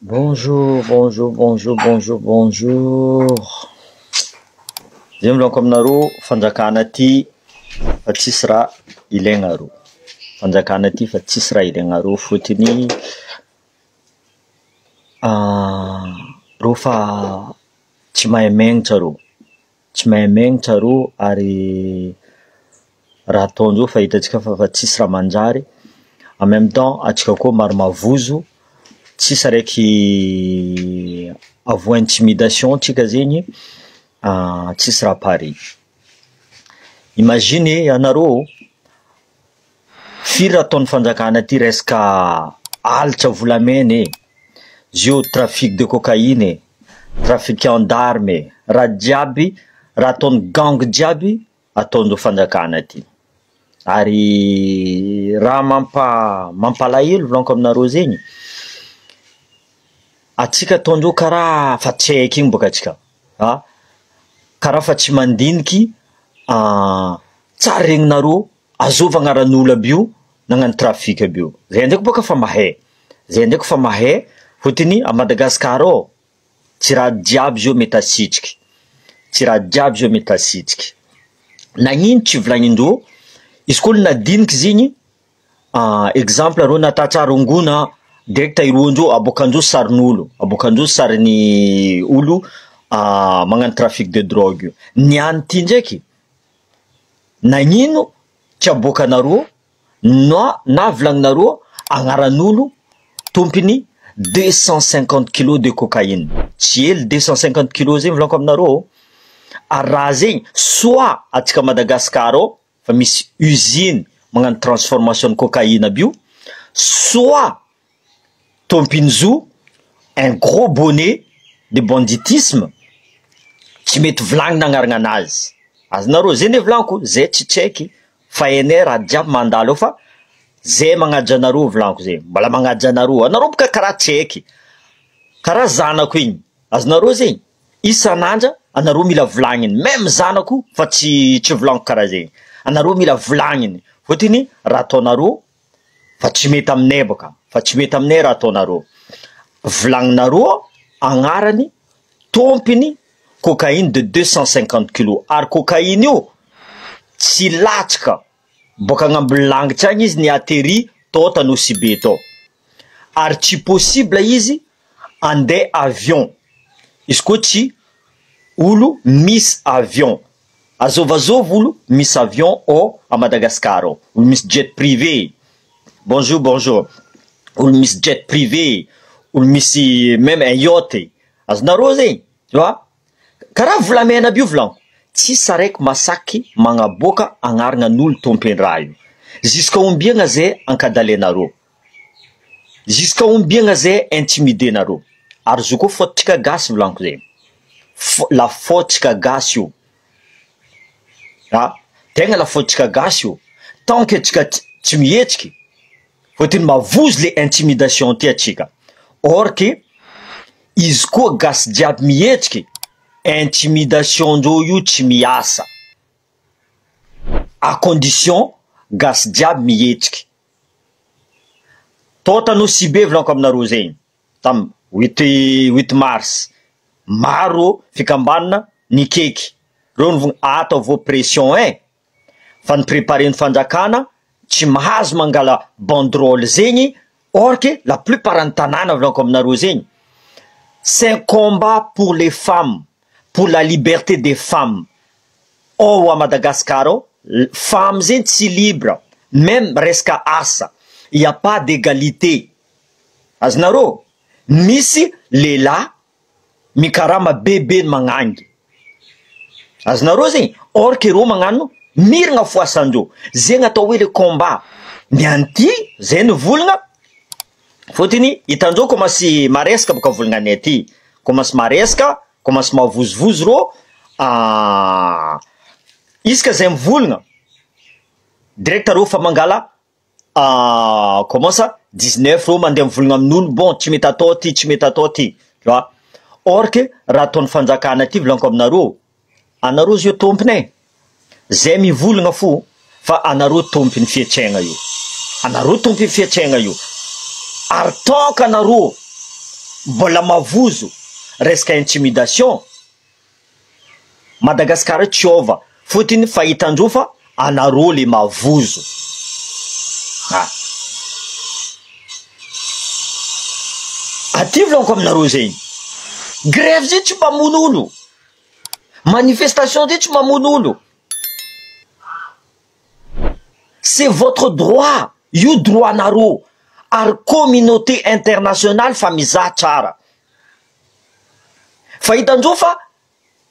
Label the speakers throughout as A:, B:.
A: Bonjour, bonjour, bonjour, bonjour, bonjour. Zay milaoko aminareo fanjakana ty fa tsisy raha ilainareo. Fanjakana ty fa tsisy raha ilainareo fôtony reo fa tsy mahay megnatra reo, tsy mahay megnatra reo ary raha ataondreo fa hitantsika fa fa tsisy raha manjary, en même temps antsika koa maro mavozo, tsisy araiky avoa intimidation tsika zegny tsisy raha pare. Imagine anareo firy raha ataon'ny fanjakana ty resaka alitra volamena e, zio trafic de cocaïne e, trafiquant d'armes e, raha jiaby raha ataon'ny gang jiaby ataondreo fanjakana ty. Ary raha mampa mampalahelo volaniko aminareo zegny, atsika ataondreo karaha fa tsy haiko igny bôka atsika a, karaha fa tsy mandiniky tsara regninareo azova agnaran'olo aby io nagnano trafic aby io, zay ndraiky bôka fa mahay, zay ndraiky fa mahay fôtony à Madagasikara ao tsy raha jiaby zio mety asitriky, tsy raha jiaby zio mety asitriky, nagnino tsy volagnindreo izy koa olo nadiniky zegny exemple reo natatsara ongona direct iroandreo aboakandreo sarin'olo, aboakandreo sarin'ny olo magnano trafic de drogue io, niany ty ndraiky nagnino tsy aboakanareo na na volagninareo agnaran'olo tompony 250 kilos de cocaïne, tsy hely 250 kilos zegny volaniko aminareo, ary raha zegny soit atsika Madagasikara ao fa misy usine magnano transformation ny cocaïne aby io, soit tompiny zo un gros bonnet de banditisme tsy mety volagnina agnarana anazy, azonareo zay ne volaniko zay tsy tsaiky fa hainay raha jiaby mandalo eo fa zay magnaja anareo volaniko zay, mbola magnaja anareo, anareo boka karaha tsy haiky, karaha zanako igny, azonareo zegny isan'andra anareo mila volagniny, même zanako fa tsy tsy volaniko karaha zegny, anareo mila volagniny fôtony raha ataonareo fa tsy mety aminay bôka, fa tsy mety aminay raha ataonareo, volagninareo agnarany tompony cocaïne de 250 kilos ary cocaïne io tsy latsaka boaka agnambony langitra agny izy ni-atterri tao Tanosy be tao, ary tsy possible izy andeha avion izy koa tsy olo misy avion, azôvazôvy olo misy avion ao à Madagasikara ao, olo misy jet privé, bonjour bonjour, olo misy jet privé, olo misy même un yacht, azonareo zegny tu vois, karaha volamena aby io volaniko, tsisy araiky masaky magnaboaka agnaranan'olo tompon-draha io, jusqu'à ombiagna zay ankadalenareo, jusqu'à ombiagna zay intimidenareo, ary zo koa faute-tsika gasy volaniko zegny, fau- la faute-tsika gasy io, a tegna la faute-tsika gasy io, tant que tsika tsy mihetsiky fôtony mavozo le intimidation ty atsika, or que izy koa gasy jiaby mihetsiky intimidation ndreo io tsy miasa, à condition gasy jiaby mihetsiky, tao Tanosy be volaniko aminareo zegny tamy 8 mars, maro fikambanana nikeky, reo nivogna ato avao pression ein, fa ni-préparer ny fanjakana tsy mahazo mangala banderole zegny or que la plupart ny tanàna volaniko aminareo zegny, c'est un combat pour les femmes, pour la liberté des femmes, ao à Madagasikara ao femme zegny tsy libre même resaka asa, il y a pas d'égalité, azonareo misy lehilahy mikarama bebe ny magnangy, azonareo zegny or que reo magnano mirina foasandreo, zegny atao hoe le combat, ny an'ity zay nivolagna fôtony hitandreo commence maresaka boka volagnanay aty, commence maresaka, commence mavozovozo rô isaka zay mivolagna direct reo fa mangala comment ça 19 reo mandeha mivolagna amin'olo bon tsy mety atao ty tsy mety atao ty tu vois, or que raha ataon'ny fanjakana ty volaniko aminareo, anareo zio tompony e, zay mivolagna fo fa anareo tompony fiatrehana io, anareo tompony fiatrehana io, ary tant que anareo mbola mavozo resaka intimidation, Madagascar tsy hiova fotony fa hitandroa fa anareo le mavozo ah. Aty volaniko aminareo zegny, grève zay tsy mpamono olo, manifestation zay tsy mamono olo, c'est votre droit, io droit nareo ary communauté internationale fa mizaha tsara. Fa hitandreo fa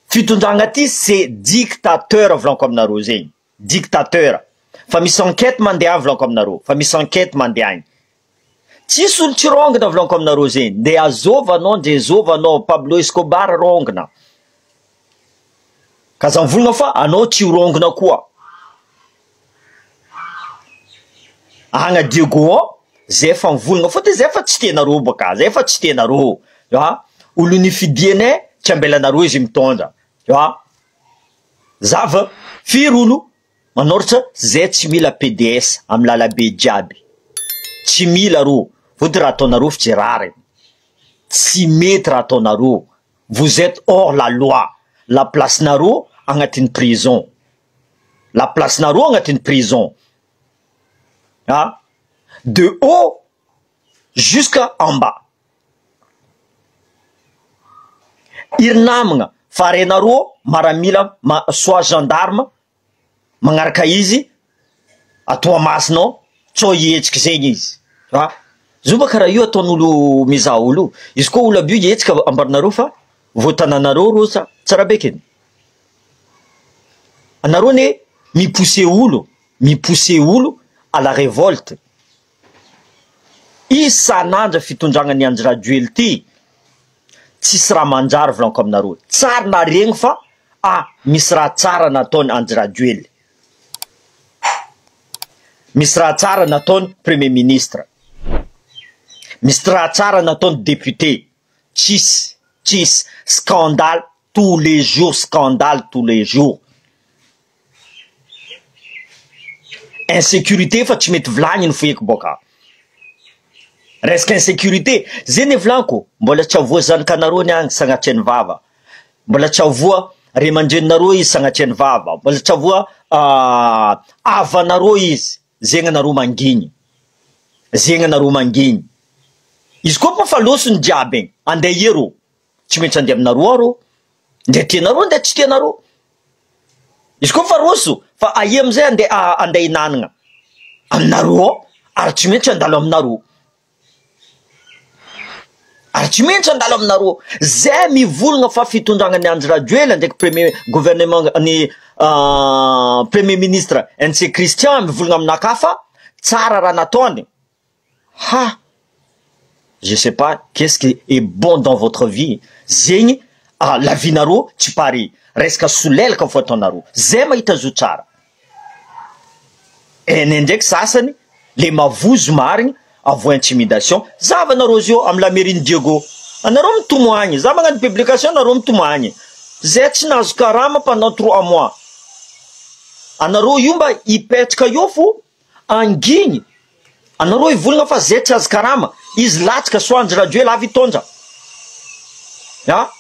A: fitondragna ty c'est dictateur volaniko aminareo zegny, dictateur, fa misy enquête mandeha volaniko aminareo, fa misy enquête mandeha agny, tsisy olo tsy rongona volaniko aminareo zegny, nde azôva anao ndre zôva anao, Pablo Escobar rongona, ka aza mivolagna fa anao tsy ho rongona koa. Agna Diego ao zay efa mivolagna fôtony zay efa tsy tianareo bôka zay efa tsy tianareo a, olo nifidianay tsy ambelanareo izy mitondra a, zava firy olo manôratra zay tsy mila PDS amy lalabe jiaby, tsy mila rô fôtony raha ataonareo fa tsy rariny, tsy mety raha ataonareo, vous etes hors la loi, la place nareo agnatin'ny prison. La place nareo agnatin'ny prison ah de haut jusqu'à en bas iry namagna fa renareo maramila ma soit gendarme magnaraka izy a Toamasina ao tsao hihetsiky zegny izy ah zio ma karaha io ataon'olo mizaha olo io izy koa olo aby io hihetsika ambaranareo fa voatananareo reo sa tsara be keny. Anareo anie mi pousser olo, mi pousser olo à la révolte. Isan'andro fitondragna ny Andry Rajoely ty, tsisy raha manjary volaniko aminareo. Tsary naregny fa ah misy raha tsara nataony Andry Rajoely. Misy raha tsara nataony premier ministre. Misy raha tsara nataony député. Tsisy, tsisy. Scandale tous les jours scandale tous les jours insécurité fa tsy mety vilagniny feky boka resaka insécurité zay ne vilaniko mbola tsy avoa zanakanareo ny agny sagnatria ny vava mbola tsy avoa ray aman-dreninareo izy sagnatria ny vava mbola tsy avoa havanareo izy zegny anareo mangigny zegny anareo mangigny izy koa moa fa lôsony jiaby igny andeha ia rô Tsy maintsy andeha aminareo aho rô, ndre tianareo ndre tsy tianareo, izy koa fa roso fa aia amizay andeha andeha hinanagna, aminareo ao ary tsy maintsy handalo aminareo, ary tsy maintsy handalo aminareo, zay mivolagna fa fitondragna ny Andry Rajoelina ndraiky premier gouvernement ny premier ministre NC Christian mivolagna aminakahy fa tsara raha nataony. Ha! Je sais pas qu'est ce qui est bon dans votre vie zegny la vie nareo tsy pare resaka solelaka fo ataonareo zay mahita zo tsara ene ndraiky sasany le mavozo marigny avoa intimidation zava nareo zio amy la mairie ny Diego anareo mitomoagny za magnano publication nareo mitomoagny zay tsy nahazo karama pendant trois mois anareo io mba hipetraka eo fo Angigny anareo hivolagna fa zay tsy azo karama izy latsaka soit Andry Rajoel avy hitondra a!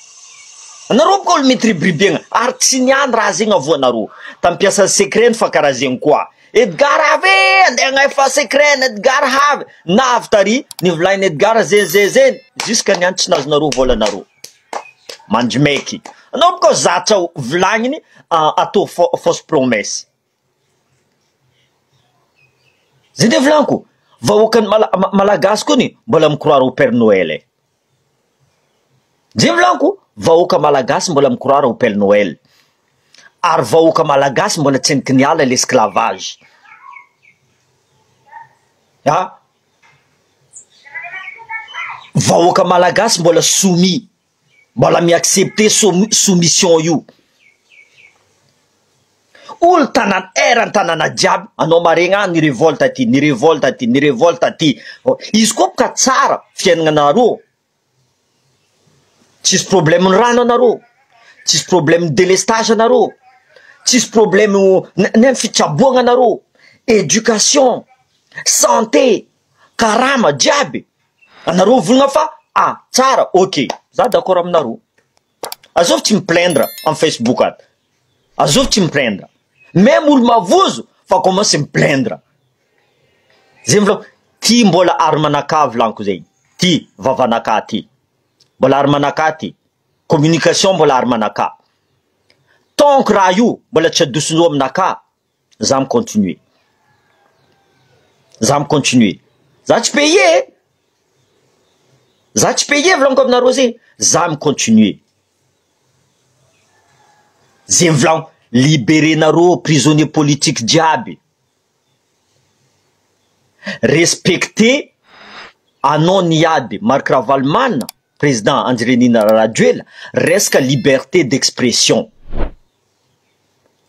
A: Anareo boka olo mitribiribegna ary tsy niany raha zegny avoanareo tampiasa secret ny fa karaha zegny koa Edgard avy e andeha agnefa secret ny Edgard havy na avy tary nivolagniny Edgard zegny zegny zegny jusque niany tsy nazonareo volanareo mandrimaiky anareo boka zatra volagniny atao fausse promesse. Zay nde volaniko, vahoakan'ny mala- malagasy koa anie mbola mi-croire au père Noël e! Zay volaniko, vahoaka malagasy mbola mi-croire au père Noël, ary vahoaka malagasy mbola tsy niala l'esclavage, ah! Vahoaka malagasy mbola soumis. Mbola mi-accepter soumission io. Olo tanana eran'ny tanana jiaby anao maregny ah ni-revolte aty, ni-revolte aty, ni-revolte aty. Izy koa boka tsara fiaignanareo, tsisy problème ny rano anareo, tsisy problème delestage anareo, tsisy problème nem fitsaboagna anareo, éducation, santé, karama jiaby, anareo mivolagna fa. Ah tsara ok za d'accord aminareo. Azovy tsy mi-plaindre am Facebook ato. Azovy tsy mi-plaindre. Même olo mavozo fa commence mi-plaindre. Zay mivolagno ty mbola arme-nakahy volaniko zay. Ty vavanakahy ty. Mbola arme-nakahy ty. Communication mbola arme-nakahy. Tant que raha io mbola tsy adosonao aminakahy za mi-continuer. Za mi-continuer. Za tsy paye e! Za tsy paye volaniko aminareo zegny, za mi-continuer. Ze mivolagno liberenareo prisonnier politique jiaby. Respecter anao niady Marc Ravalomanana président Andry Nirina Rajoelina resaka liberté d'expression.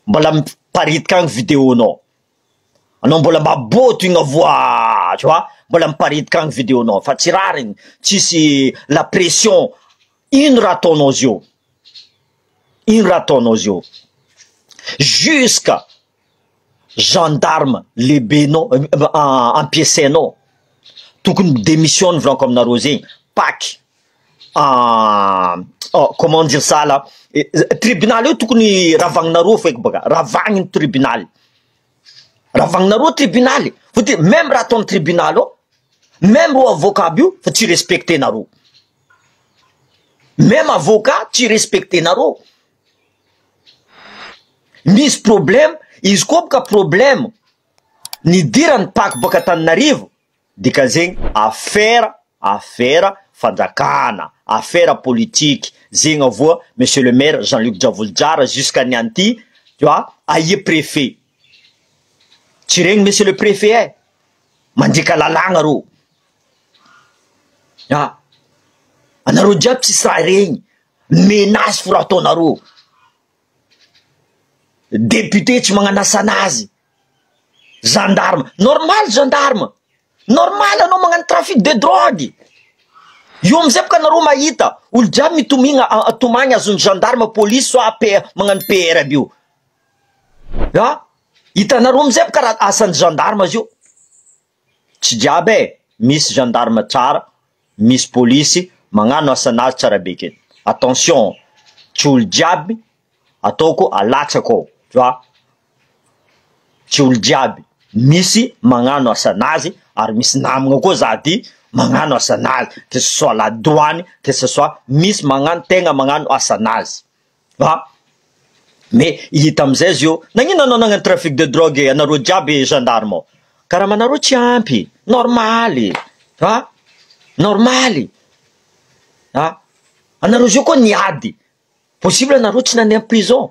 A: Mbola miparitaka agny vidéo-nao. Anao mbola maboto igny avoa tu vois, mbola miparitaka agny vidéo-nao fa tsy rariny, tsisy la pression, ino raha ataonao zio, ino raha ataonao zio, jusqu'à gendarme lehibenao ampiasainao tokony mi-demissionne volaniko aminareo zegny, paky comment dire ça là, tribunal io tokony ravagninareo feky baka, ravagny tribunal, ravagninareo tribunal, fotony meme raha ataon'ny tribunal ao, meme reo avocat aby io fa tsy respectenareo, meme avocat tsy respectenareo, misy problème, izy koa boka problème nidirany paky boka Antananarivo Dikan'izegny affaire affaire fanjakana, affaire politique, zegny avoa monsieur le maire Jean Luc Djavojozara jusqu'à niany ty tu vois aia préfet, tsy regny monsieur le préfet eh, mandika lalàgna rô, ah anareo jiaby tsisy raha regny, menace fo raha ataonareo, député tsy magnano asanazy. Gendarme, normal gendarme, normal anao magnano trafic de drogue, io amizay boka anareo mahita olo jiaby mitomigna tomagny azon'ny gendarme police soit P magnano PR aby io, ah hitanareo amizay boka raha asan'ny gendarme zio. Tsy jiaby e! Misy gendarme tsara, misy polisy magnano asanazy tsara be ke. Attention tsy olo jiaby ataoko alatsako ao tu vois, tsy olo jiaby, misy magnano asanazy ary misy namagna koa za ty magnano asanazy que ce soit la douane que ce soit misy magnano tegna magnano asanazy. Ah! Mais hita amizay zio, nagnino anao nagnano trafic de drogue anareo jiaby gendarme ao? Karamanareo tsy ampy, normaly ah! Normaly ah! Anareo zio koa niady, possible anareo tsy nandeha prison,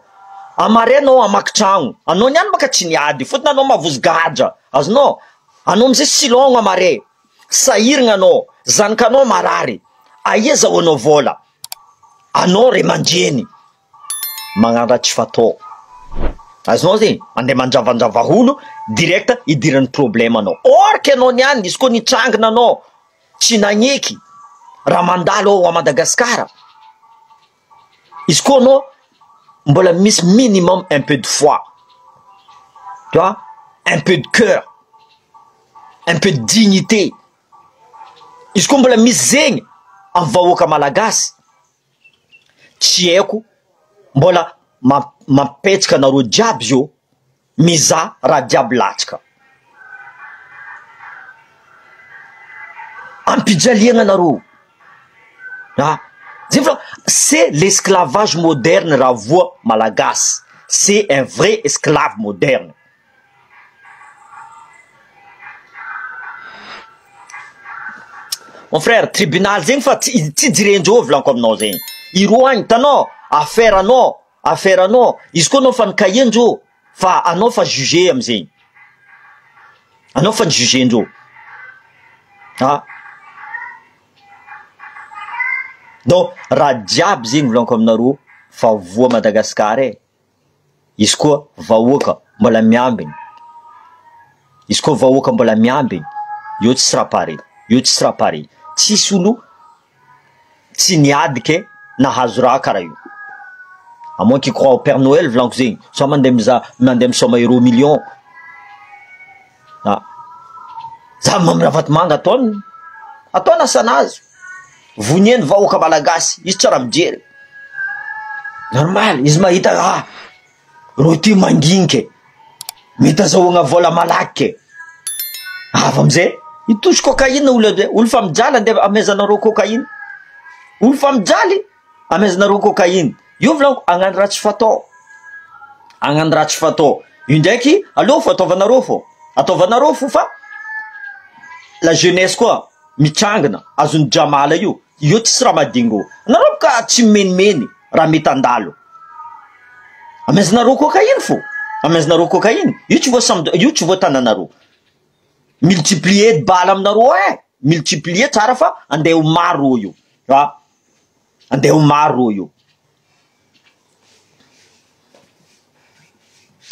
A: amare anao hamaky tragno, anao niany baka tsy niady, fotony anao mavozo gadra, azonao? Anao amizay silogno amare, sahiragna anao, zanakanao marary, aia azahoanao vola? Anao ray aman-dreny magnano raha tsy fatao, azonao zegny, andeha mandravandrava olo direct idiran'ny problème anao, or que anao niany izy koa nitrangina anao tsy nagneky raha mandalo ao à Madagascar, izy koa anao mbola misy minimum un peu de foi, tu vois, un peu de coeur, un peu de dignité. Izy koa mbola misy zegny am vahoaka malagasy tsy haiko mbola mampetsaka anareo jiaby zio mizaha raha jiaby latsaka ampijaliagna anareo ah zay fa c'est l'esclavage moderne raha voa malagasy c'est un vrai esclave moderne. Mon frère, tribunal zegny fa tsy tsy jirendreo volaniko aminao zegny, ireo agny hitanao affaire anao affaire anao izy koa anao fa nikahiandreo fa anao fa juger amizegny, anao fa ni-juger-ndreo ah donc raha jiaby zegny volaniko aminareo fa voa Madagascar e. Izy koa vahoaka mbola miambigny, izy koa vahoaka mbola miambigny, eo tsy sera pare, eo tsy sera pare, tsisy olo tsy niady ke nahazo raha karaha io, à moins qu'il croit au père Noël volaniko zegny, sao mandeha mizaha mandeha misaoma euro million, ah, za Mamy Ravatomanga ataony, ataony asanazy. Voniany vahoaka malagasy, izy tsara mijery. Normal, izy mahita ah, reo ty manginika e, mety azahoagna vola malaky ke. Avy amizay, hitosy cocaïne olo aby, olo fa mijaly andeha amezanareo cocaïne, olo fa mijaly amezanareo cocaïne, io volaniko hagnano raha tsy fatao, hagnano raha tsy fatao, io ndraiky aleo fo ataovanareo fô, ataovanareo fo fa la jeunesse koa mitrangana azon'i Djamala io, io tsisy raha madingo, nareo boka tsy mimenimeny raha mety handalo, amezanareo cocaïne fo, amezanareo cocaïne, io tsy voasambo io tsy voatananareo, multiplier bala aminareo eh, multiplier tsara fa andeha ho maro io, a andeha ho maro io.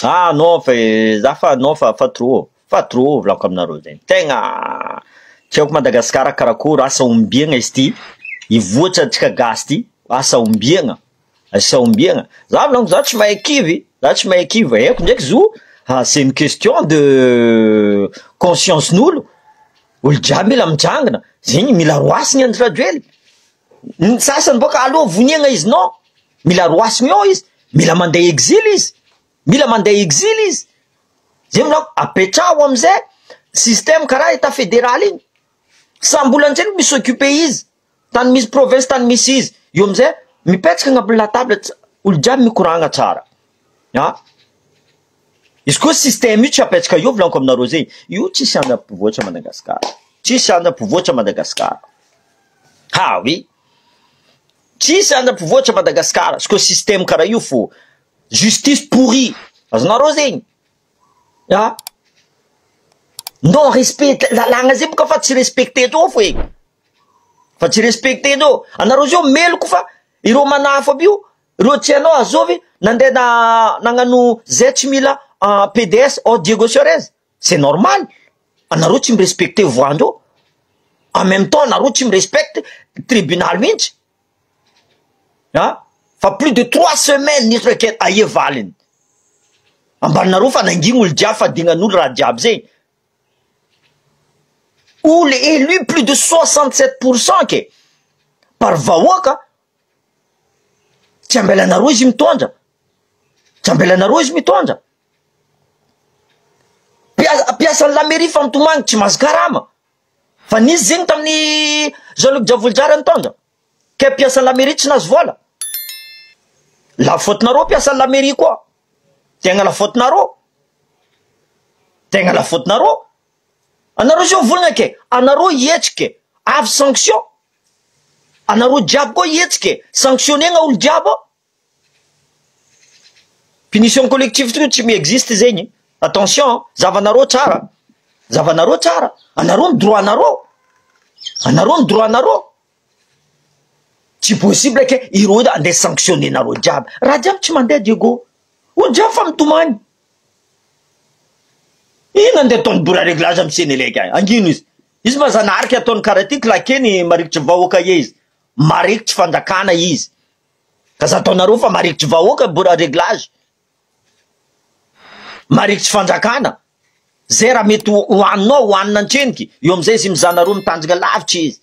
A: Ah non fa za fa non fa fa trop fa trop volaniko aminareo zegny tegna tsy haiko Madagasikara karakory asa ombiagna izy ty hivoatra antsika gasy ty asa ombiagna asa ombiagna za volaniko za tsy mahay kivy za tsy mahay kivy haiko ndraiky zo ah c'est une question de conscience n'olo olo jiaby mila mitrangana zegny mila roasiny Andry Rajoely ny sasany boka aloha voniagna izy non mila roasiny ao izy mila mandeha exil izy mila mandeha exil izy zay volaniko apetraho amizay système karaha état fédéral igny samby olo antsena misy occupé izy tany misy province tany misy izy io amizay mipetraka agnabon'ny la table olo jiaby mikoragna tsara ah izy koa système io tsy apetraka io volaniko aminareo zay io tsisy andro ampivoatra Madagasikara tsisy andro ampivoatra Madagasikara ha oui tsisy andro ampivoatra Madagasikara izy koa système karaha io fo justice pourri azonareo zegny ah non respect lalàgna zay boka fa tsy respecté teo fo e fa tsy respecté teo anareo zio meloko fa ireo manafo aby io ireo tsy hainao azovy nandeha na nagnano zay tsy mila PDS ao Diego Suarez c'est normal anareo tsy mirespecte voix-ndreo en même temps anareo tsy mirespecte tribunal mihitsy ah fa plus de 3 semaines nisy requête aie valiny ambaninareo fa nangigny olo jiaby fa dignan'olo raha jiaby zay olo élu plus de 67 % ke par vahoaka tsy ambelanareo izy mitondra tsy ambelanareo izy mitondra mpiasan'ny la mairie fa mitomagny tsy mahazo karama fa nisy zegny tamin'ny Jean-Luc Djavojozara nitondra ke mpiasan'ny la mairie tsy nahazo vola la faute-nareo mpiasan'ny la mairie koa tegna la faute-nareo tegna la faute-nareo anareo zio volagna ke anareo hihetsiky avy sanction anareo jiaby koa hihetsiky sanctionnegna olo jiaby ao punition collective ty tsy miexiste zegny attention zavanareo tsara zavanareo tsara anareo ny droit nareo anareo ny droit nareo tsy possible ke ireo andeha sanctionner nareo jiaby raha jiaby tsy mandeha Diego olo jiaby fa mitomany ino andeha ataony bora réglage amy Senelec any angino izy izy ma zanahariky ataony karaha ty claqueny marikitry vahoaka e izy marikitry fanjakana izy ka za ataonareo fa marikitry vahoaka bora réglage marikitry fanjakana zay raha mety hoaninao hoanina antreniky eo amizay izy mizanareo mitanjaka lavitra izy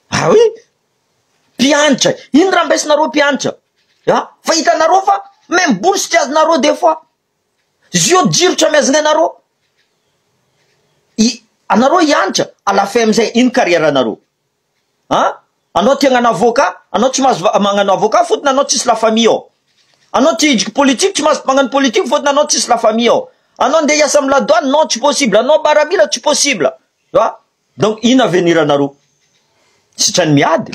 A: ah oui mpianatra ino raha ambaisinareo mpianatra a fa hitanareo fa même bourse tsy azonareo des fois zio jiro tsy amiazana anareo i anareo hianatra à la fin amizay ino carrière anareo a anao tia hagnano avocat anao tsy mahazo magnano avocat fotony anao tsisy la famille ao anao tia hidriky politique tsy mahazo magnano politique fotony anao tsisy la famille ao anao ndeha hiasa amy la douane non tsy possible anao baramila tsy possible a donc ino avenir anareo sitrany miady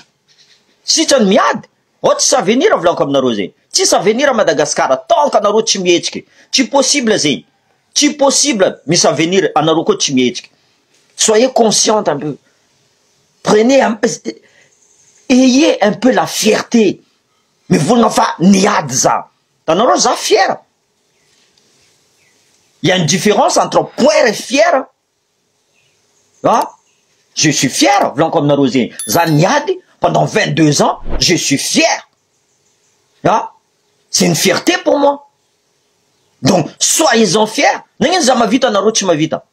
A: sitrany miady ao tsisy avenir volaniko aminareo zegny tsisy avenir a Madagasikara tant que anareo tsy mihetsiky tsy possible zegny tsy possible misy avenir anareo koa tsy mihetsiky soyez consciente un peu prenez un ayez un peu la fierté mivolagna fa niady za tanareo za fier il y a une différence entre poer et fier ah je suis fier volaniko aminareo zegny za niady pendant 22 ans je suis fier ah c'est une fierté pour moi donc soyez-en fier nagnino za mavita anareo tsy mavita.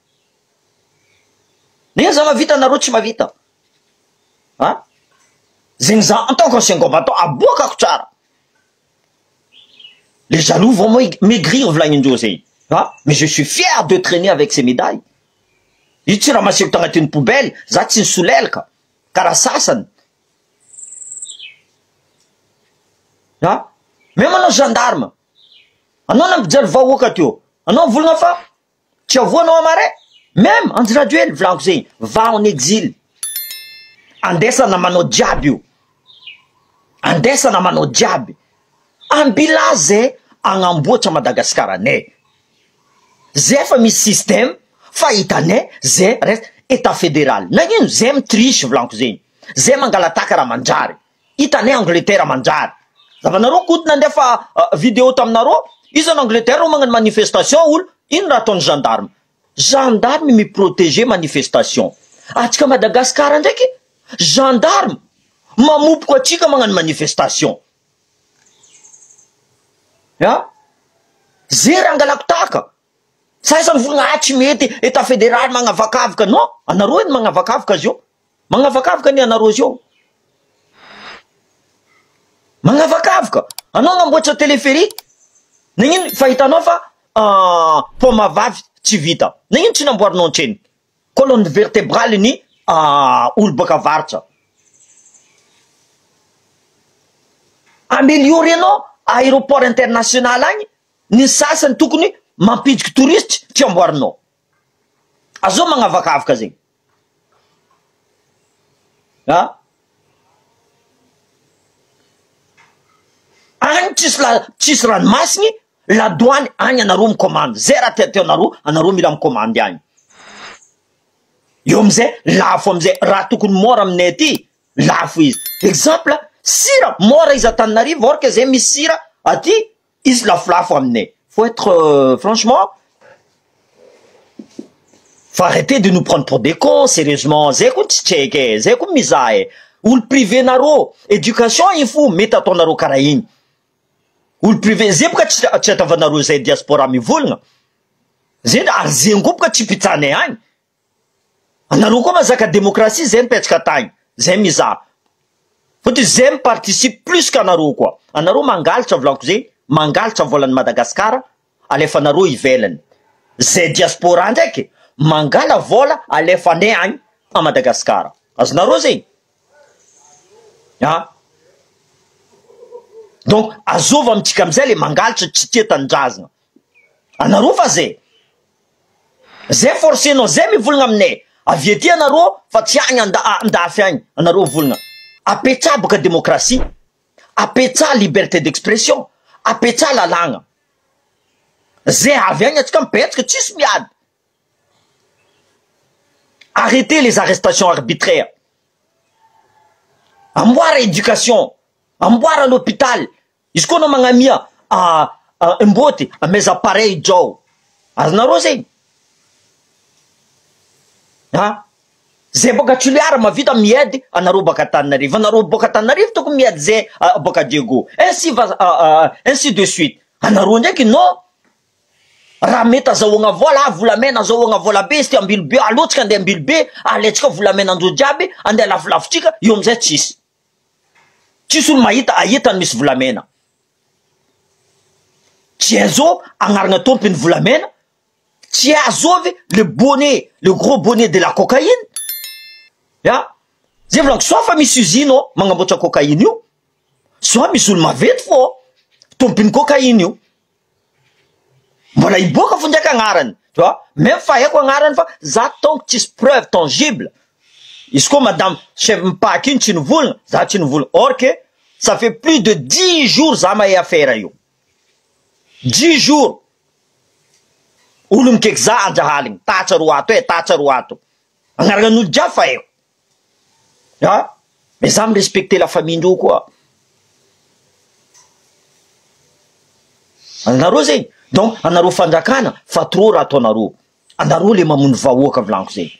A: Nagnino za mahavita anareo tsy mahavita? A! Zegny za en tant qu'ancien combattant aboakako tsara. Les jaloux vont maigrir volagnindreo zegny. A! Mais je suis fier de trainer avec ces médailles. Io tsy ramaseko tagnatin'ny poubelle, za tsy nisolelaka karaha sasany. A! Même anao gendarme, anao nampijaly vahoaka teo, anao mivolagna fa Tsy avoa anao amaray? Même Andry Rajoely volaniko zegny va en exil andesa namanao jiaby io andesa namanao jiaby ambila zay agnamboatra Madagascar anay zay fa misy système fa hitanay zay reste etat federal nagnino zay mi triche volaniko zegny zay mangalataka raha manjary Hitanay Angleterre manjary. Zavanareo Koto nandefa video taminareo, iza en Angleterre ro magnano manifestation olo, ino raha ataony gendarme? Gendarme mi proteger manifestation. Atsika Madagascar ndraiky gendarme mamopoko atsika magnano manifestation. A! Ze raha angalako tahaka. Sasany volagna ah tsy mety etat federal magnavakavaka, non anareo eny magnavakavaka azy io. Magnavakavaka anie anareo zio. Magnavakavaka. Anao agnamboatra téléphérique. Nagnino fa hitanao fa pont Mahavavy tsy vita. Nagnino tsy namboarinao antreny? Colonne vertébrale ny olo baka avaratra. Améliorer-nao aéroport international agny ny sasany tokony mampidriky touriste tsy amboarinao. Azao magnavakavaka zegny. A! Any tsisy la tsisy ranomasigny, ladoany agny anareo mikomandy, zay raha tiatianareo, anareo mila mikomandy agny. Eo amizay lafo amizay raha tokony mora aminay aty lafo izy. Exemple, sira mora izy Antananarivo or que zay misy sira aty Izy lafolafo aminay. Faut être franchement faut arrêter de nous prendre pour des cons sérieusement zay koa tsy tsaiky e, zay koa mizaha e, olo privé nareo éducation iny fo mety ataonareo karaha igny, olo privé zay boka tsy tsy ataovanareo zay diaspora mivolagna, zay ary zegny koa boka tsy mpitsanay agny. Anareo koa mazaka démocratie zay mipetraka tagny zay mizaha fotony zay mi participe plus que anareo koa anareo mangalatra volaniko zay mangalatra volan'i Madagascar alefanareo ivelany zay diaspora ndraiky mangala vola alefanay agny a Madagascar azonareo zegny a donc azova amitsika amizay le mangalatra tsy tia tanindrazana anareo fa zay Zay forcenao zay mivolagna aminay avy aty anareo fa tsy agny andafy agny anareo mivolagna apetsaha boka démocratie apetsaha liberté d'expression apetsaha lalàgna zay avy agny atsika mipetsaka tsisy miady arrêtez les arrestations arbitraires amboara éducation amboara l'hôpital Izy koa anao magnamia imboty amaiza appareil jao azonareo zegny a zay boka Tuléar mavita miady anareo boka Antananarivo anareo boka Antananarivo tokony miady zay boka Diego ainsi va ainsi de suite anareo ndraiky non raha mety azahoagna vola ah volamena azahoagna vola be izy ty Ambilobe aleo tsika andeha Ambilobe alaintsika volamena andreo jiaby andeha lafolafo-tsika eo amizay tsisy Tsisy olo mahita ahita ny misy volamena. Tsy azovy agnarana tompony volamena, tsy azovy le bonnet, le gros bonnet de la cocaïne. Ya, zay volaniko soit fa misy usine ao magnamboatra cocaïne io, soit misy olo maventy fô tompony cocaïne io. Mbola hiboaka fo ndraiky agnarany, tu vois, même fa haiko agnarany fa za tant que tsisy preuve tangible, izy koa madame chef mipaky iny tsy nivolagna, za tsy nivolagna, or que ça fait plus de dix jours za mahay affaire io, dix jours, olo mikaiky za andrahaligny, tatsa ro ato e, tatsa ro ato, agnaran'olo jiaby fa haiko. Ah! Mais za mi-respecter la famille ndreo koa. Anareo zegny, donc anareo fanjakana fa trop raha ataonareo, anareo le mamono vahoaka volaniko zegny,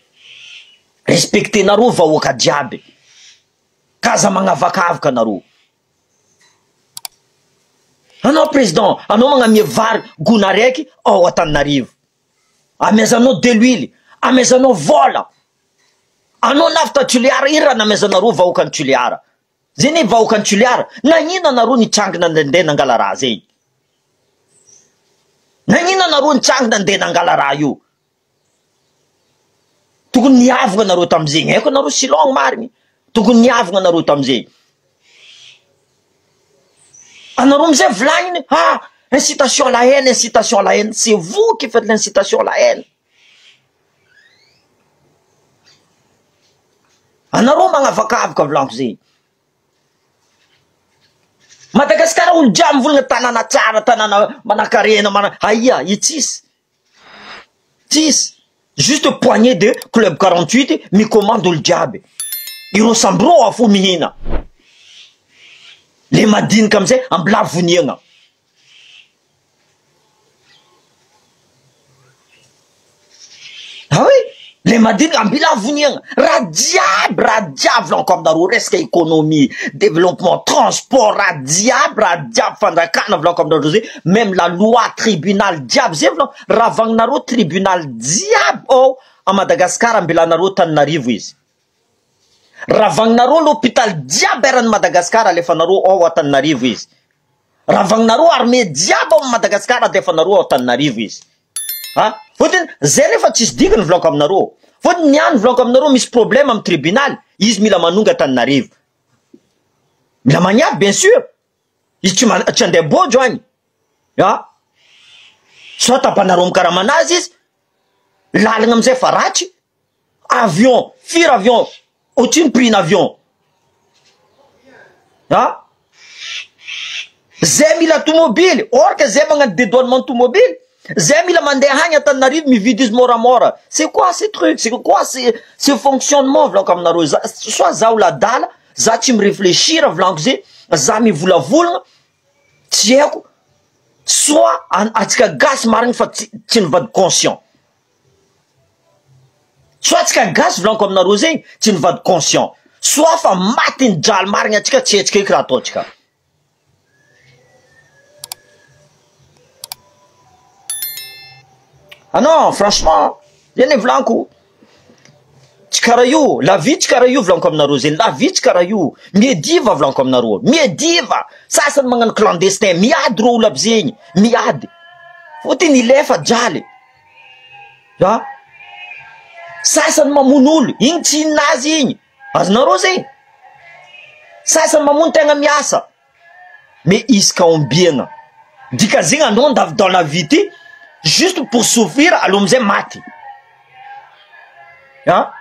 A: respecter-nareo vahoaka jiaby, k'aza magnavakavaka anareo. Anao président, anao magnamia vary gona araiky ao Antananarivo, amezanao de l'huile, amezanao vôla. Anao navy ta Tuléar ino raha namezanareo vahoakan'i Tuléar? Zay ne vahoakan'i Tuléar, nagnino anareo nitsangana nandeha nangala raha zay? Nagnino anareo nitsangana nandeha nangala raha io? Tokony niavogna anareo tamizegny, haiko anareo silong marigny, tokony niavogna anareo tamizegny. Anareo amizay volagniny, ah incitation à la haine, incitation à la haine, c'est vous qui faites l'incitation à la haine. Anareo magnavakavaka volaniko zegny. Madagasikara olo jiaby mivolagna tanàna tsara, tanàna manankarena, mana aia i tsisy. Tsisy. Juste poignée de club 48 mi-commande olo jiaby. Ireo samby rô fo mihina. Le madinika amizay ambilà voniagna. Ah oui, le madinika ambila voniagna, raha jiaby raha jiaby volaniko aminareo resaka économie, développement, transport, raha jiaby raha jiaby fanjakana volaniko aminareo zay, même la loi, tribunal jiaby zay volaniko, raha vagninareo tribunal jiaby ao à Madagascar ambilanareo Tananarivo izy, raha vagninareo l'hôpital jiaby eran'i Madagascar alefanareo ao Antananarivo izy. Raha vagninareo armée jiaby ao Madagascar alefanareo ao Antananarivo izy. A! Fotony zay nefa tsisy dikany volaniko aminareo. Fotony niany volaniko aminareo misy problème am tribunal izy mila manonga Antananarivo. Mila magniavy bien sûr. Izy tsy ma- tsy andeha bôjo agny. A! Soit tapanareo mikaramanazy izy, lalagna amizay fa ratsy. Avion, firy avion, ohatrino prix n'avion? Ah! Zay mila tomobily, or que zay magnano dedouanement tomobily, zay mila mandeha agny Antananarivo mividy izy moramora, c'est quoi ce truc, c'est quoi ce ce fonctionnement volaniko aminareo, za soit za olo adala, za tsy mi-reflechir volaniko zay, za mivolavolagna tsy haiko, soit antsika gasy marigny fa tsy tsy nivady conscient. Soit tsika gasy volaniko aminareo zegny tsy nivady conscient, soit fa maty ny jaly marigny atsika tsy haitsika eky raha ataontsika. Ah non franchement zay ne volaniko, tsy karaha io, la vie tsy karaha io volaniko aminareo zegny, la vie tsy karaha io, miediva volaniko aminareo, miediva, sasany magnano clandestin, miady reo olo aby zegny, miady, fotony ilefa jaly. A! Sasany mamono olo, igny tsy inona azy igny, azonareo zay? Sasany mamono tegna miasa, mais isaka ombiagna, dikazegny anao andavy dans la vie ty juste pour souffrir aleo amizay maty, a!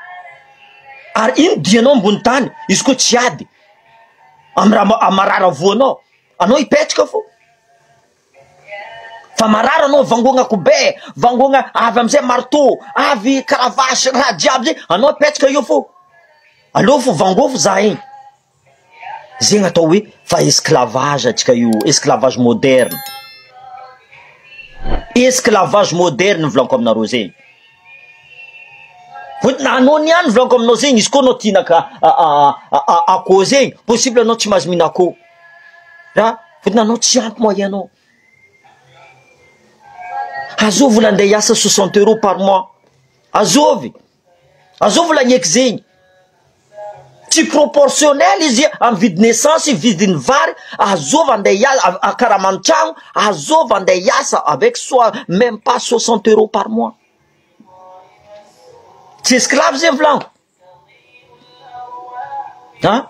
A: Ary ino dianao ambony tany izy koa tsy ady amy raha marary voanao, anao hipetraka fô. Fa marary anao vangoagna kobay, vangoagna avy amizay marteau, avy cravache raha jiaby zay, anao apetraka eo fô, aleo fô vangoa fô za igny, zegny atao hoe fa esclavage atsika io, esclavage moderne, esclavage moderne volaniko aminareo zegny, fôtony anao niany volaniko aminao zegny izy koa anao tianaka akôho zegny, possible anao tsy mahazo mihina akôho. Ra fotony anao tsy ampy moyen nao. Azovy olo andeha hiasa soixante euros par mois. Azovy. Azovy olo agneky zegny. Tsy proportionnel izy amy vidin'ny essence, vidin'ny vary, azovy andeha hiasa karaman'ny tragno, azovy andeha hiasa avec soit même pas soixante euros par mois. Tsy esclave zegny volaniko. An!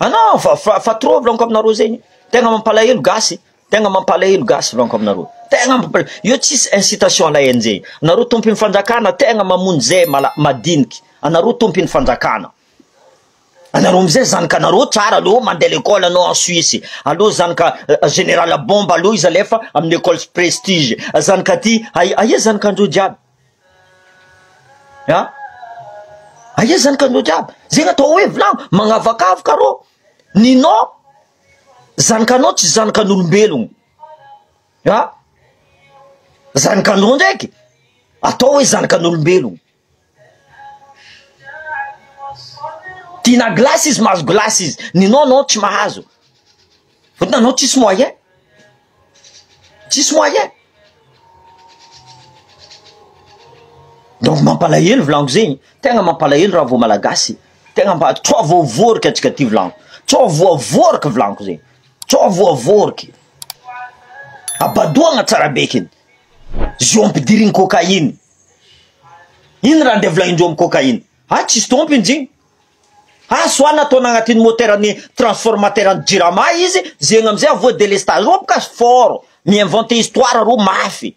A: Ah non fa fa fa trop volaniko aminareo zegny, tegna mampalahelo gasy, tegna mampalahelo gasy volaniko aminareo, tegna mampalahelo, io tsisy incitation à la haine zegny, nareo tompony fanjakana tegna mamono zay mala- madiniky, anareo tompony fanjakana, anareo amizay zanakanareo tsara aleo mandeha l'école anao en Suisse, aleo zanaka général bomba aleo izy alefa amin'ny école prestige, zanaka ty aia zanakandreo jiaby. A! Aia zany ka anao jiaby? Zegny atao hoe volagno, magnavakavaka rô, ninao zanakanao tsy zanakan'olombelogno, a! Zanakanao ndraiky atao hoe zanakan'olombelogno, tiana glace izy mahazo glace izy, ninao anao tsy mahazo, fôtony anao tsisy moyen. Tsisy moyen. Donc mampalahelo volaniko zegny, tegna mampalahelo raha vao malagasy, tegna mba tsao voavôriky antsika ty volaniko, tsao voavôriky volaniko zegny, tsao voavôriky, abadoagna tsara bekiny, zo ampidirigny cocaïne, ino raha andeha volagnindreo amy cocaïne, ah tsisy tompony zegny, ah soit nataony agnatin'ny moteur-n'ny transformateur-n'ny jirama izy, zegny amizay avoa délestage, reo boka fort, mi-inventer histoire reo mafy.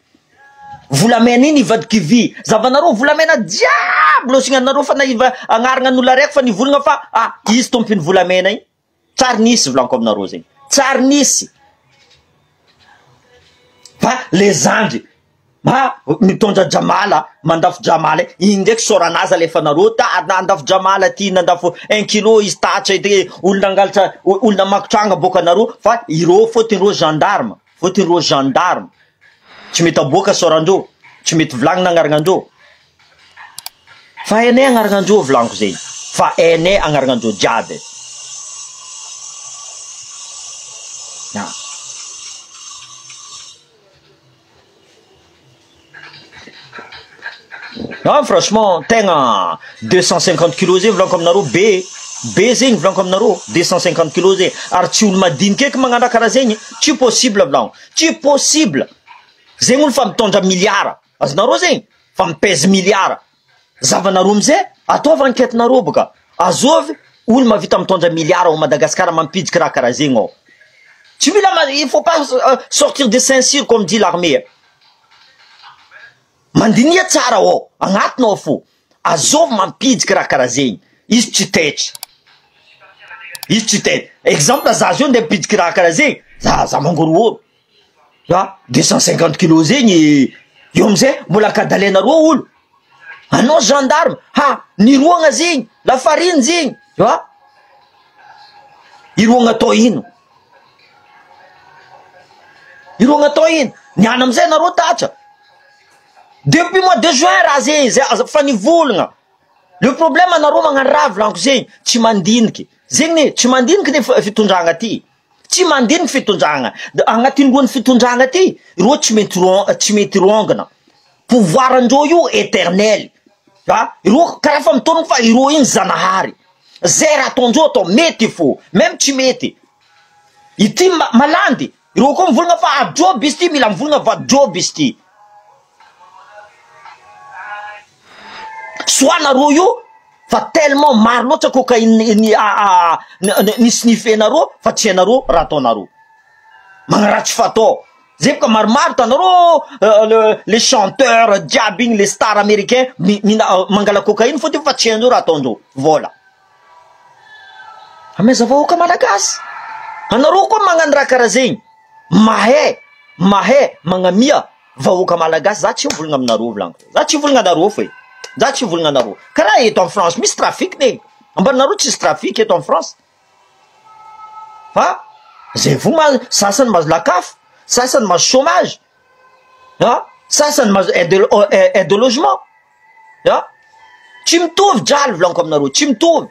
A: Volamena iny ivadiky vy, zavanareo volamena jiaby lôsignanareo fa naiva agnarana n'olo araiky fa nivolagna fa ah izy tompony volamena iny, tsary nisy volaniko aminareo zegny, tsary nisy fa le zandry ma mitondra jamala mandafo jamala iny ndraiky sôranazy alefanareo ta nandafo jamala ty nandafo un kilo izy tatra edy olo nangalatra olo namaky tragno aboaka anareo fa ireo fôtony ireo gendarme fôtony ireo gendarme. Tsy mety aboaka sôrandreo, tsy mety volagnina agnaragnandreo. Fa hainay agnaragnandreo volagniko zegny, fa hainay agnaragnandreo jiaby. Ya. Ah franchement tegna 250 kilos zegny volaniko aminareo be be zegny volaniko aminareo 250 kilos zegny ary tsy olo madiniky eky magnano raha karaha zegny tsy possible volaniko tsy possible zegny olo fa mitondra milliard azonareo zegny fa mipèse milliard zavanareo amizay ataovy enquête nareo boka azovy olo mahavita mitondra milliard ao Madagascar mampidiky raha karaha zegny ao tsy mila il faut pas sortir de Saint-Cyr comme dit l'armée. Mandiniha tsara ô, agnatiny ao fo, azovy mampidiky raha karaha zegny, izy tsy taitry, izy tsy taitry, exemple za zao ndeha ampidiky raha karaha zegny, za za mangorohoro, a 250 kilos zegny, eo amizay mbola ankadalenareo olo, anao gendarme, ha niroagna zegny, lafariny zegny, a iroagna atao ino? Ireo atao ino? Niany amizay nareo tatra. Depuis mois de juin raha zegny zay aza fa nivolagna. Le problème anareo magnano raha volaniko zegny tsy mandiniky. Zegny ne tsy mandiniky ne fitondragna ty. Tsy mandiniky fitondragna. Agnatin'ny lohan'ny fitondragna ty ireo tsy mety ro- tsy mety rongana. Pouvoir ndreo io éternel. A ireo karaha fa mitôrigny fa ireo igny zanahary. Zay raha ataondreo atao mety fô même tsy mety. Ity malandy, ireo koa mivolagna fa ajoby izy ty, mila mivolagna fa ajoby izy ty. Soit nareo io fa tellement maro loatra cocaïne ny ny sniffenareo fa tsy hainareo raha ataonareo. Magnaratsy fatao. Zay boka maromaro hitanareo le les chanteurs jiaby igny les stars américains mihina mangala cocaïne fôtony fa tsy haindreo raha ataondreo. Vola. Amaiza vahoaka malagasy. Anareo koa magnano raha karaha zegny. Mahay, mahay magnamia vahoaka malagasy. Za tsy mivolagna aminareo volaniko. Za tsy mivolagna anareo fo e. Za tsy mivolagna anareo. Karaha eto en France misy trafic ne. Ambaninareo tsisy trafic eto en France. Fa zay voa ma sasany mahazo lakafo, sasany mahazo chômage, a sasany mahazo aide aide au logement, a tsy mitovy jaly volaniko aminareo, tsy mitovy.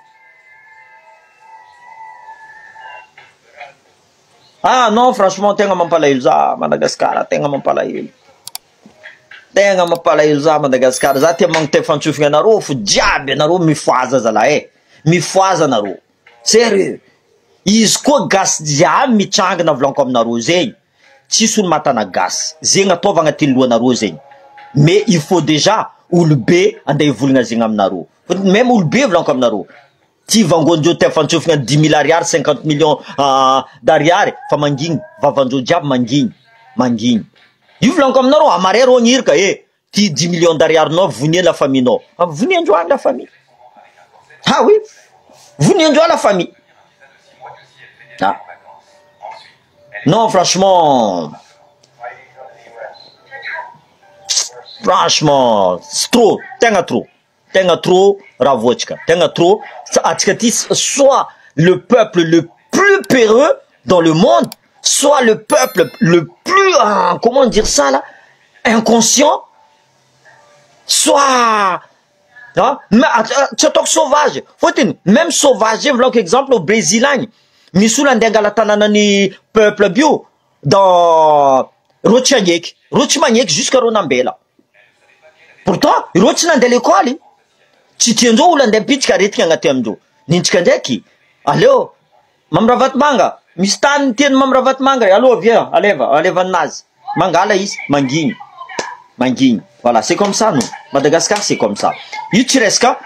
A: Ah non franchement tegna mampalahelo za Madagascar tegna mampalahelo, tegna mampalahelo za Madagascar, za tia magnotay fantsofigna anareo fo jiaby anareo mifohaza zalahy e, mifohaza anareo. Sérieux! Izy koa gasy jiaby mitrangana volaniko aminareo zegny, tsisy olo mahatana gasy, zegny ataovy agnatin'ny lohanareo zegny, mais il faut déjà olobe andeha hivolagna zegny aminareo, fôtony meme olobe volaniko aminareo, ty vangoandreo ty afantsofigna dix mille ariary cinquante millions d'ariary fa mangigny, vavandreo jiaby mangigny, mangigny, io volaniko aminareo, amaray rô ny iraka eh! Ty dix millions d'ariary-nao vonia la famille-nao. Vonia androany la famille. Ah oui, vonia androany la famille. Ah. Non, franchement, franchement, c'est trop, tegna trop, tegna trop raha voantsika, tegna trop. Atsika ty soit le peuple le plus peureux dans le monde, soit le peuple le plus, ah, comment dire ça là, inconscient, soit ah, tsy ataoko sauvage, fôtony même sauvage zay volaniko exemple au Brésil agny, misy olo andeha angala tanànan'ny peuple aby io dans reo tsy agneky, reo tsy magneky jusqu'à reo nambela. Pourtant ireo tsy nandeha lekôly, tsy tiandreo olo andeha mipitsika aretigny agnaty amindreo. Nintsika ndraiky aleo Mamy Ravatomanga, misy tany tian'i Mamy Ravatomanga e, allo avia aleva, aleva aminazy, mangala izy, mangigny, mangigny, voilà c'est comme ça nous, Madagascar c'est comme ça, io tsy resaka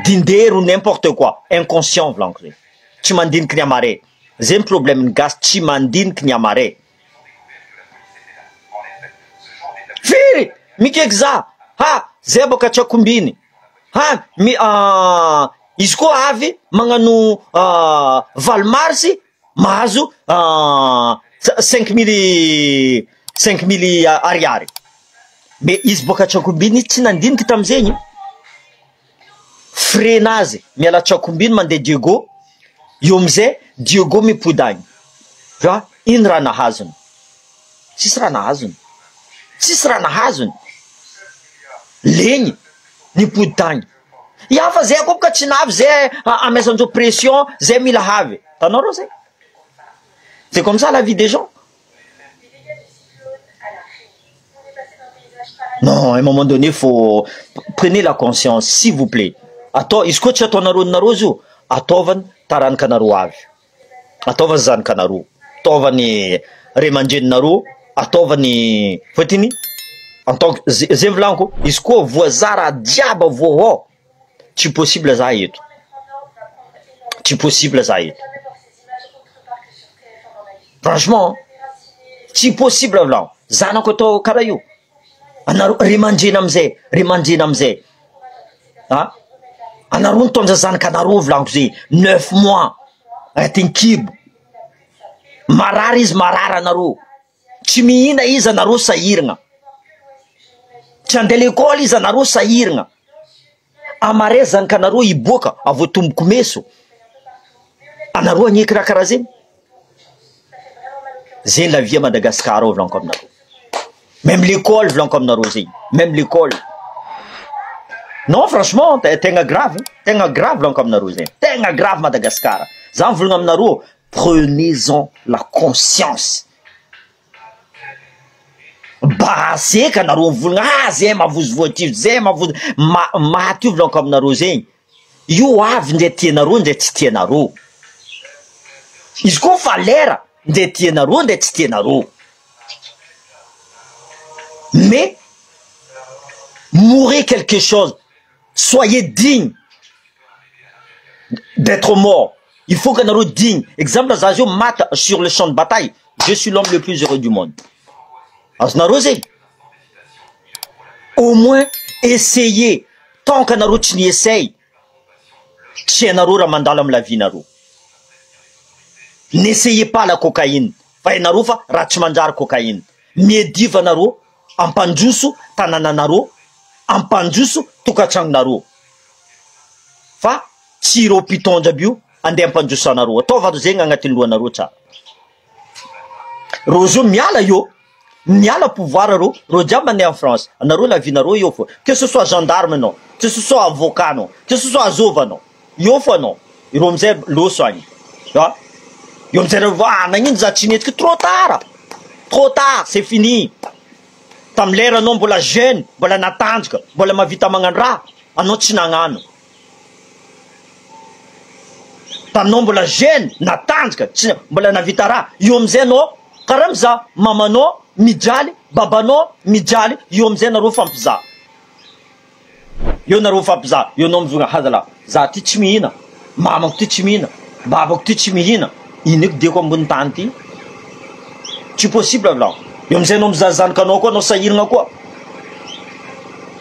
A: dindery ou n'importe quoi, inconscient volaniko zegny, tsy mandiniky ny amare, zegny problème ny gasy tsy mandiniky ny amare. Firy? Mikeky za, ha zay boka tsy akombiny. Ha mi izy koa avy magnano valo mars mahazo 5000, 5000 ariary mais izy boaka Tsakombiny izy tsy nandiniky tamizegny frais nazy miala Tsakombiny mandeha Diego eo amizay Diego mipody agny tu vois ino raha nahazony tsisy raha nahazony tsisy raha nahazony legny nipody tagny ya fa zay koa boka tsy navy zay amesandreo pression zay mila havy tanao reo zay c'est comme ça la vie des gens non à un moment donné faut prenez la conscience s'il vous plaît atao izy koa tsy ataonareo ninareo izy io ataovany taranaka anareo avy Ataovany zanakanareo, ataovany ray aman-dreninareo, ataovany fôtony en tant que zay volaniko izy koa voazara jiaby voahô tsy possible za eto, tsy possible za eto, franchement tsy possible volaniko, zanako atao karaha io, anareo ray aman-dreny amizay, ray aman-dreny amizay a, anareo nitondra zanakanareo volaniko zay neuf mois. Agnatin'ny kibo. Marary izy marary anareo. Tsy mihina izy anareo sahiragna. Tsy andeha lekôly izy anareo sahiragna. Amare zanakanareo hiboaka avy tomboko meso. Anareo agneky raha karaha zegny. Zegny la vie à Madagascar ao volaniko aminareo. Même l'école volaniko aminareo zegny. Même l'école. Non franchement tegna grave, tegna grave volaniko aminareo zegny. Tegna grave Madagascar. Za mivolagna aminareo prenez-en la conscience. Basy eky anareo mivolagna ah zay mavozo voatifitra, zay mavozo ma- maty io volaniko aminareo zegny. Io avy ndre tianareo ndre tsy tianareo. Izy koa fa lera ndre tianareo ndre tsy tianareo. Mais mourez quelque chose, soyez digne d'etre mort, il faut que anareo digne, exemple za zio maty sur le champ de bataille, je suis l'homme le plus heureux du monde, azonareo zegny? Au moins essayez, tant que anareo tsy ni-essaye, tsy hainareo raha mandalo amy la vie nareo, n'essayez pas la cocaïne fa hainareo fa raha tsy manjary cocaïne, miediva anareo ampandroso tanananareo, ampandroso tokantragnonareo fa tsy ireo mpitondra aby io andeha ampandroso anareo, ataovy zegny agnatin'ny lohanareo tsara, reo zao miala eo. Miala pouvoir reo, reo jiaby mandeha en France, anareo la vie nareo eo fô, que ce soit gendarme anao, que ce soit avocat anao, que ce soit azova anao, eo fô anao, ireo amizay loso agny, a, eo amizay reo ah nagnino za tsy nihetsiky, trop tard, trop tard, c'est fini, tamy lera anao mbola jeune, mbola natanjaka, mbola mahavita magnano raha, anao tsy nagnano. Taminao mbola jeune, natanjaka, tsy mbola navita raha, eo amizay anao karaha mizaha mamanao mijaly, babanao mijaly, eo amizay nareo mifampizaha, eo nareo mifampizaha, eo anao mizora ha zalah, za ty tsy mihina, mamako ty tsy mihina, babako ty tsy mihina, ino eky diako ambony tany ty, tsy possible volagno, eo amizay anao mizaha zanakanao koa anao sahiragna koa.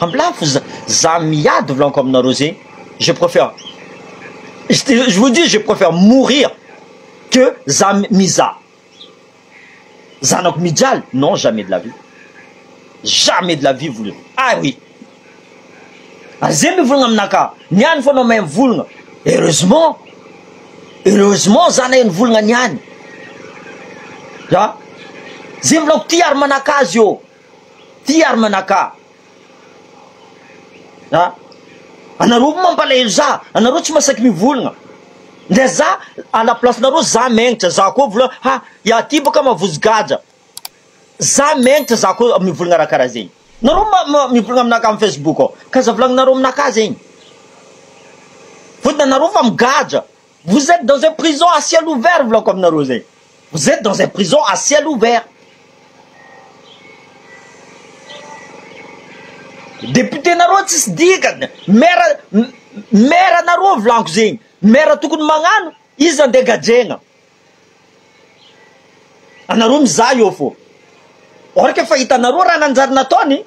A: Ambilafo za za miady volaniko aminareo zegny je préfère je vous dis je préfère mourir que za mizaha zanako mijaly non jamais de la vie jamais de la vie volagno ah oui ary zay mivolagna aminakahy niany fô anao mahay mivolagna heureusement heureusement za nahay nivolagna niany a zay volaniko ty ary manakazy ô. Ty ary manakà a! Anareo koa mampalahelo za, anareo tsy masaky mivolagna, ndre za à la place nareo za megnatra za koa vola ha ya ty baka mavozo gadra, za megnatra za koa mivolagna raha karaha zegny. Nareo ma mivolagna aminakahy am facebook ao, k'aza volagninareo aminakahy zegny. Fôtony anareo fa migadra, vous etes dans un prison à ciel ouvert volako aminareo zegny, vous etes dans un prison à ciel ouvert. Député nareo tsisy dikany, maire maire nareo volaniko zegny, maire tokony magnano izy andeha gadregna. Anareo mizaha eo fô. Or que efa hitanareo raha nanjary nataony,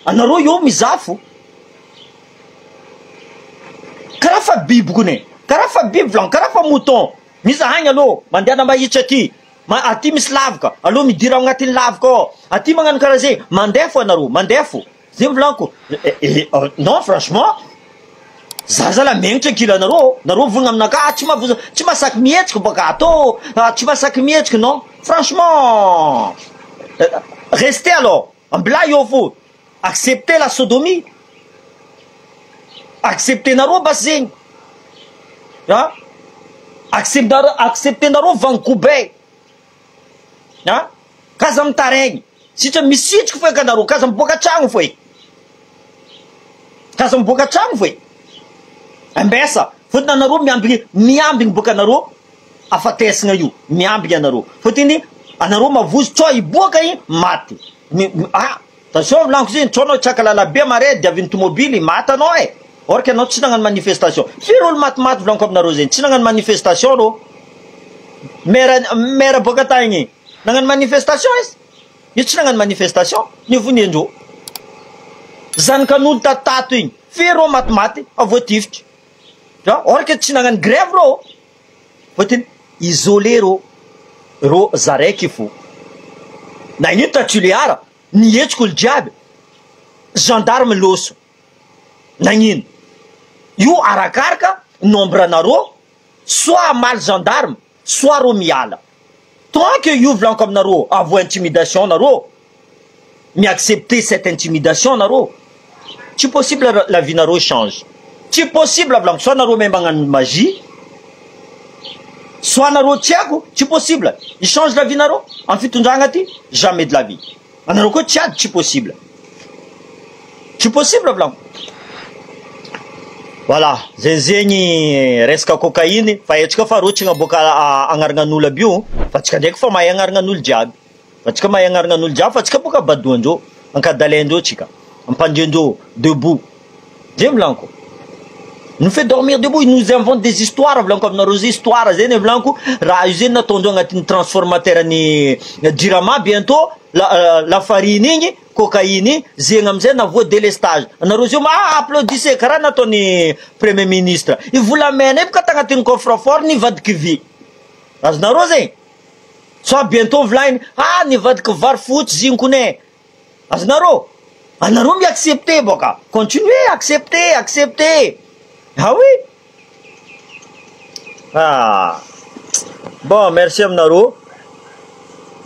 A: anareo eo mizaha fô. Karaha fa biby kony e, karaha fa biby volagno, karaha fa mouton. Mizaha agny alou, mandehana mahitsy aty, aty misy lavaka, alou midira ao agnatin'ny lavaka ao, aty magnano karaha zay, mandeha fô anareo, mandeha fô. Zay volaniko, non franchement, za zala megnatra ankilanareo, nareo mivonona aminakahy, tsy mahavoza, tsy mahasaky mihetsiky baka atao, tsy mahasaky mihetsiky non, franchement, restez alors, ambilà eo fo, acceptez la sodomie, acceptenareo basy zegny, ah, acceptenareo, acceptenareo vangokobe. A! K'aza mitaraigny, sitra misitriky fo eky anareo, k'aza miboaka an-tragno fo e! K'aza miboaka an-tragno fo e! Ambesa, fôtony anareo miambigny, miambigny boka anareo afatesagna io, miambigny anareo, fôtony anareo mavozo tsao hiboaka igny maty, a! Attention volaniko zegny, tsao anao hitraka lalabe mare diavin'ny tomobily, maty anao e! Or que anao tsy nagnano manifestation. Firy olo matimaty volaniko aminareo zegny, tsy nagnano manifestation rô. Maire maire boaka tagny nagnano manifestation izy? Io tsy nagnano manifestation, nivonian-drô. Zanakan'olo tatotato igny, firy rô matimaty voatifitry. Or que tsy nagnano grève rô. Fôtony isolé rô, rô zaraiky fô. Nagnino ta Tuléar nihetsika olo jiaby, gendarme lôso. Nagnino? Io arakaraka nombre anareo, soit hamaly gendarme, soit rô miala. Tant que io volaniko aminareo, avoa intimidation nareo, mi-accepter cette intimidation nareo, tsy possible la vie nareo change. Tsy possible volaniko, soit nareo mahay magnano magie, soit nareo tsy haiko, tsy possible hi change la vie nareo am fitondragna ty, jamais de la vie. Anareo koa tsy ady, tsy possible. Tsy possible volaniko. Voilà, zay zegny resaka cocaïne fa haintsika fa reo tsy agnaboaka agnaragnan'olo aby io fa antsika ndraiky fa mahay agnaragnan'olo jiaby. Antsika mahay agnaragnan'olo jiaby fa antsika boka badoandreo, ankadalaindreo tsika, ampandriandreo debout. Zay volaniko. Nous fait dormir debout, ils nous inventent des histoires volaniko aminareo zay histoire zay ne volaniko, raha io zay nataondreo agnatin'ny transformateur ny Jirama bientôt la lafarine igny, cocaïne igny, zegny amizay navoa délestage. Anareo zio ma applaudissez karaha nataon'ny premier ministre. I volamena io boka tagnatin'ny coffre fort nivadiky vy. Azonareo zegny? Soit bientôt volagniny, ah nivadiky vary fotsy zinkony e. Azonareo? Anareo mi accepter boka. Continuez, accepter, accepter. Ah oui. Ah. Bon, merci aminareo.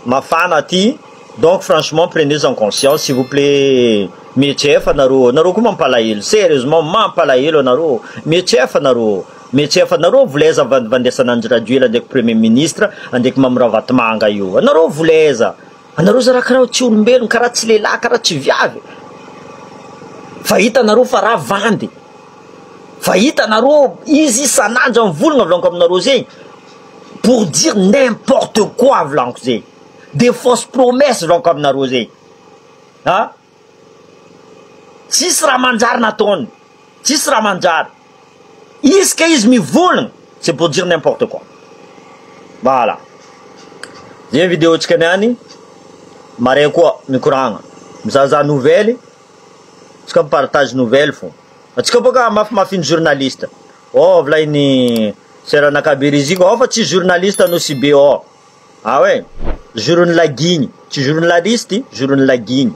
A: Mafana aty. Donc franchement, prenez en conscience s'il vous plaît. Mietsefa anareo. Anareo koa mampalahelo. Sérieusement, mampalahelo anareo. Mietsefa anareo. Mietsefa anareo voleza vandesana Andry Rajoelina ndraiky premier ministre ndraiky Mamy Ravatomanga io. Anareo voleza. Anareo zara karaha tsy olombelona, karaha tsy lehilahy, karaha tsy viavy. Fa hitanareo fa raha vandy. Fa hitanareo izy isan'andro mivolagna volaniko aminareo zegny. Pour dire n'importe quoi volaniko zegny. Des fausses promesses volaniko aminareo zegny. Ha? Tsisy raha manjary nataony. Tsisy raha manjary. Isaka izy mivolagna, c'est pour dire n'importe quoi. Voilà. Zegny vidéo tsika niany. Mare koa mikoragna. Mizahazaha nouvelle. Tsika mipartage nouvelle fô. Atsika boka mafimafiny journaliste. Oh volainy seranaka Beriziky, oh fa tsy journaliste Nosy Be oh. Ah ouais. Journ'ny lagigny, tsy journaliste, journ'ny lagigny.